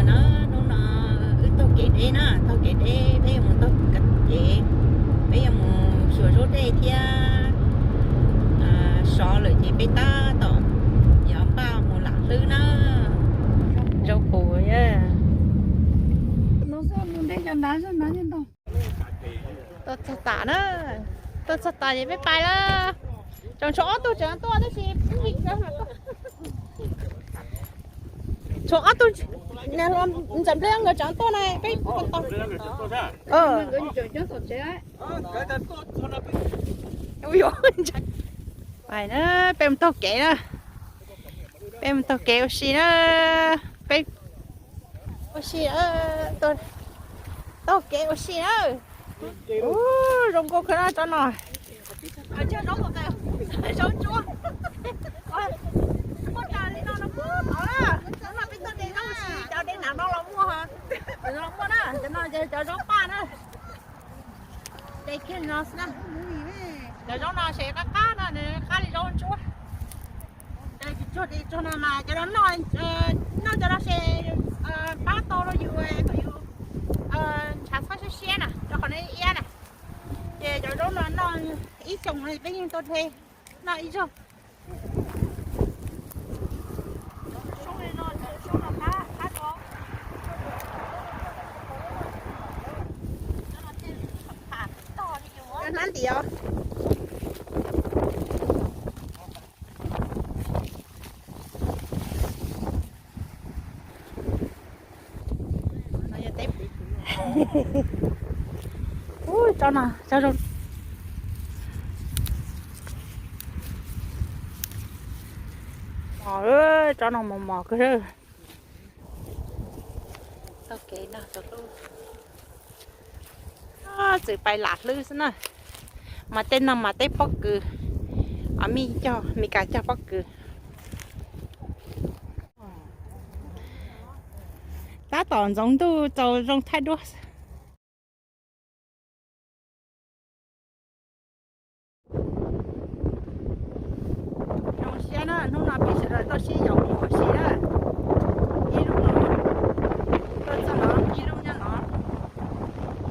Na, hnub no wb taug kev deb na, taug kev deb, peb yuav mus taug kev, peb yuav mus xyuas zaub dej thiab sov lawm ces peb tab tom yuav npaj mus lam hlwb na. Zaub qus. Tuaj txog tas na, tuaj txog tas ces peb pais lawm. Tseem tshuav ob tug tseem tuaj tab sis tshuav ob tug, Ntxawm Nplej nkawd tseem tuaj na, peb tau. Pais na, peb mus taug kev na, peb mus taug kev ua si na, peb ua si, taug kev ua si na. Ub, zoo nkauj kawg na tsob no. Zaub ntsuab. Muaj tas li no no puag tod na. Hnub no peb tuaj de zaub ua si, cov de nram no los muaj, los muaj na, cov no ces cov zaub paj na. De kiag no xwb na. Cov zaub no ces qab qab no, nws qab li zaub ntsuab. Cov tsuag no mas cov no noj, noj cov no ces pab tau rau yus kom yus ntshav txhob siab siab na, rau qhov no iab na. Ces cov zaub no noj ib xyoos peb yeej tau de noj ib zaug. Hnab ntiav. Ub, tsob no, tsob zoo. Mos, tsob no mos mos kawg. Taug kev no, txawm pais lam hlwb xwb na. Mas tej no mas tej pob kws, a, mij cog, Mes Kas cog pob kws. Tab tom ntxoov ntuj txaus zoo thaij duab. Zoo siab na, hnub no peb sawv daws tuaj sib yaum mus ua si na. Ib lub no, tuaj txog no, ib lub nyob no,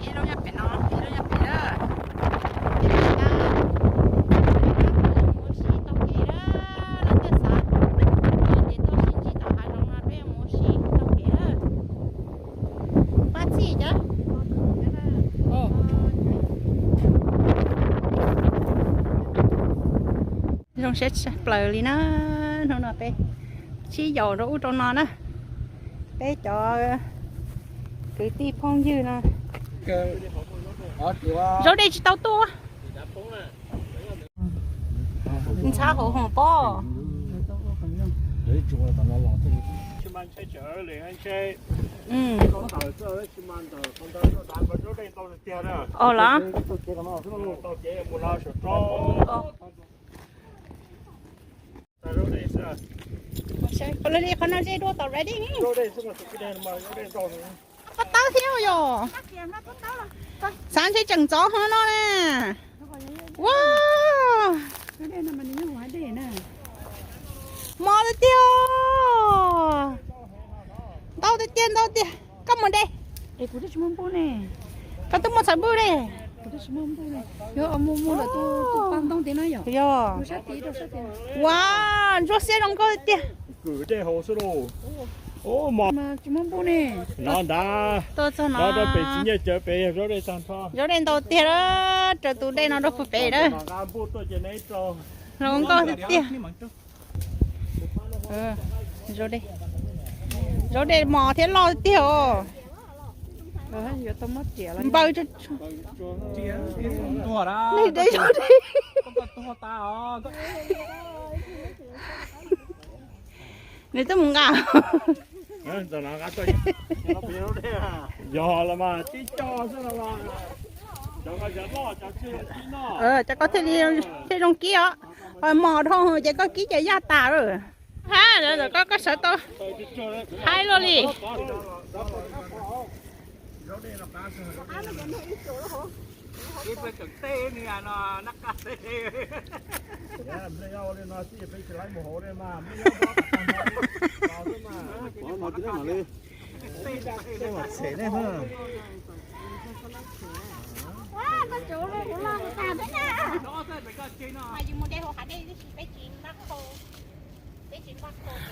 ib lub nyob pem no, ib lub nyob pem na. Ces peb tab tom mus ua si taug kev na, leej twg xav tuaj ces tuaj sib ntsib tom hav zoov no peb yuav mus ua si taug kev na. Pab txhij cov. Zoo siab tshaj plaws li na, hnub no peb sib yaum rau ub rau no na, peb cov kwv tij phooj ywg no. Zaub dej tsis tau tuaj. Ntxhab hauv hoom pob. Os los. Qhov no zej dua tom ready. Pob tawb thiab yom. Xav ntshe tseem ntxov hov no na. Ua, mos tiag tiag. Ntau tiag tiag, ntau tiag. Koj mus de. Koj twb muaj txhais npwj de. Yog, ua, ntsuab xiab zoo nkauj tiag. Tuaj txog no, zaub dej ntau tiag, raws tus dej no rau puag pem na. Zoo nkauj tiag tiag. Zaub dej mos thiab loj tiag os. Npaws, nws de zaub dej. Nws twb mus nqa. Yog los mas tib co xwb los mas. Cov ko thiaj li thiaj zoo kib os. Ho mos dhau ces koj kib ces yaj tas lawm. Ha, koj, koj sawv tau haib luaj li.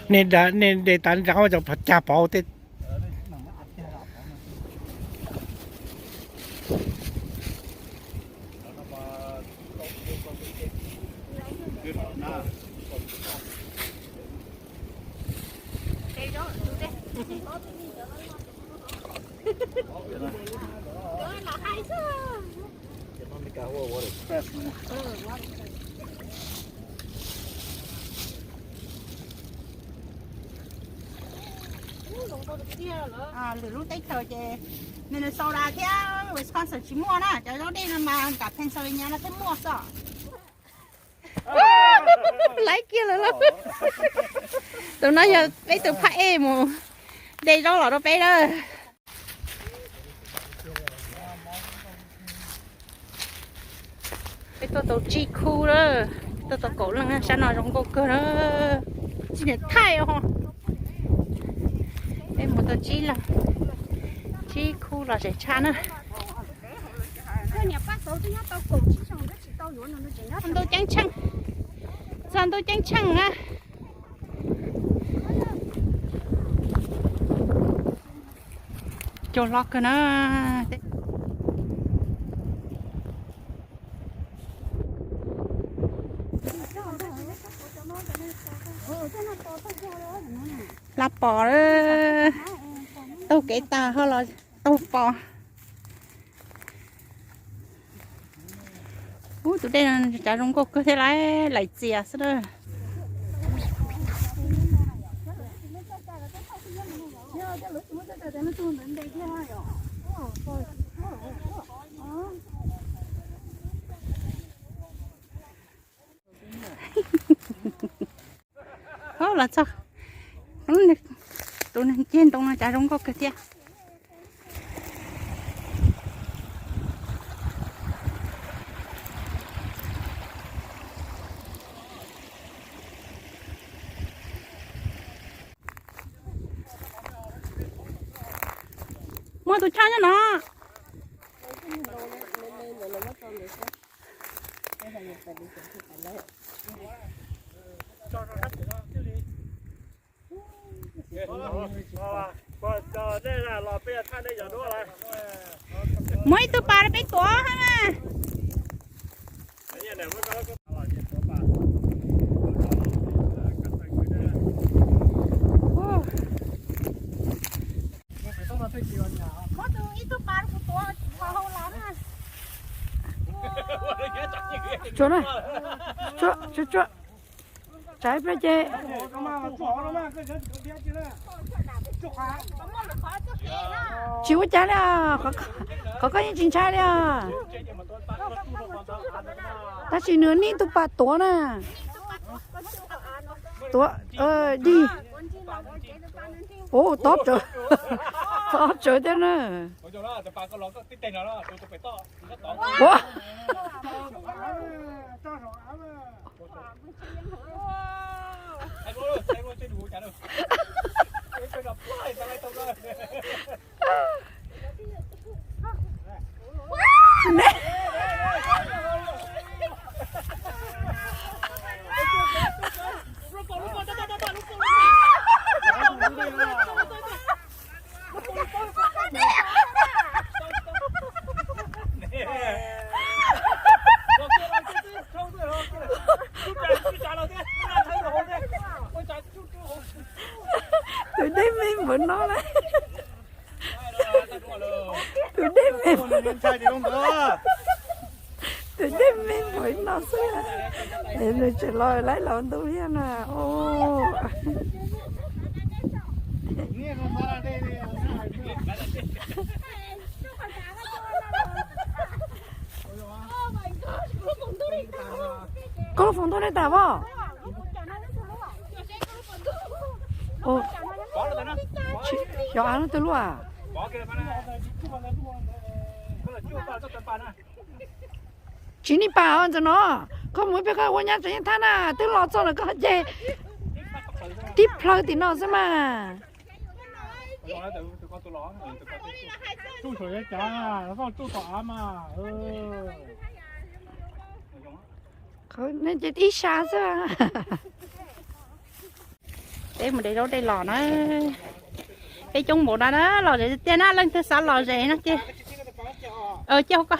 Nej, nej de tas nej rov qab cog pov tej. Lwm lub teb chaws ces Minnesota thiab Wisconsin tsis muaj na, cov zaub dej no mas nram Pennsylvania no thiaj muaj xwb. Laib kiag lawm lauj. Tus no yog peb tus phab ej mus de zaub los rau peb lawm. Peb tuaj tau tsib khub lawm, tuaj tau kaum leej, sab no zoo nkauj kawg na. Tsis niam thaij os. Peb mus tau tsib leeg, tsib khub los tseem tshaj na. Txog ntuj ceeb tsheej, txog ntuj ceeb tsheej na. Cua hlob kawg na. Lab pos, taug kev tas ho los taug pos. Ub, tus dej no tsav zoo nkauj kawg thiab lauj, laim txias xwb na. Los txog, tus neeg ceg ntoo no tsav zoo nkauj kawg thiab. Muaj tus choj nyob no. Muaj ib tug pas rau peb tuav na. Muab tus ib tug pas rau kuv tuav tsis tshua hau los na. Tsuag na, tsuag, tsuag, tsuag. Tsam ib pliag ces tsis ua cas li os, qhov koj yeej tsis ntshai li os. Tab sis nws nij tus pas tuav na. Tuav dig. Ub, tob tsawv, tob tsawv thiab na. Ua, Tus dej me npaum no na. Tus dej me, tus dej me npaum no xwb, nws tseem los laib los ntuj thiab na. Koj lub foom ntuj nej tas pom? Xyov av no twg lub a? Tsis nij pas ntawm no, koj mus ib pliag koj ua nyab tseem yeej thab na, twb los txog lawm koj ces tib plhaw tim no xwb mas. Tsuj saum yav cav, tsuj tom av mas. Nej ces ib sab xwb. Peb mus de zaub de los na. Peb coob npaum no na, lom zem tiag na, leej twg xav lom zem no ces, cia hauv ko.